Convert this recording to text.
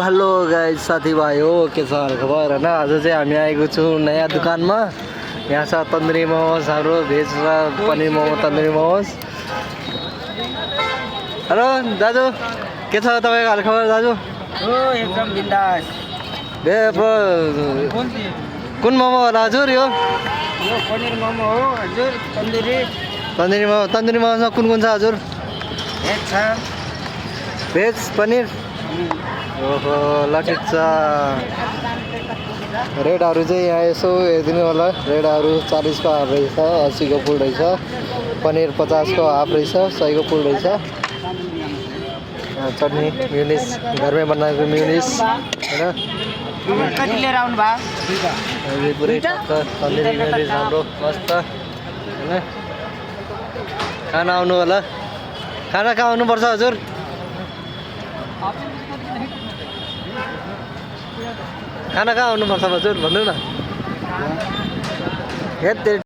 Hello guys साथीभाइ हो के छ खबर हैन। आज चाहिँ हामी आएको छौँ नयाँ दुकानमा। यहाँ छ तन्दुरी मोमोज, हाम्रो भेज र पनिर मोमो, तन्दुरी मोमोज। हेलो दाजु, के छ तपाईँको हालखबर दाजु? एकदम बिन्दास। कुन मोमो हो हजुर? यो पनिर मोमो हो हजुर। तन्दुरी मोमोमा कुन कुन छ हजुर? भेज छ। भेज पनिर। ओहो ल ठिक छ। रेटहरू चाहिँ यहाँ यसो हेरिदिनु होला। रेटहरू 40 को हाफ रहेछ, 80 को फुल रहेछ, पनिर 50 को हाफ रहेछ, 100 को फुल रहेछ। चटनी म्युनिस घरमै बनाएको म्युनिस हैन। कति लिएर आउनु भयो? पुरै टक्क तन्दुरी म्युनिस हाम्रो मस्त हैन। खाना आउनु होला। खाना कहाँ आउनुपर्छ हजुर? खाना कहाँ आउनुपर्छ हजुर भन्नु न।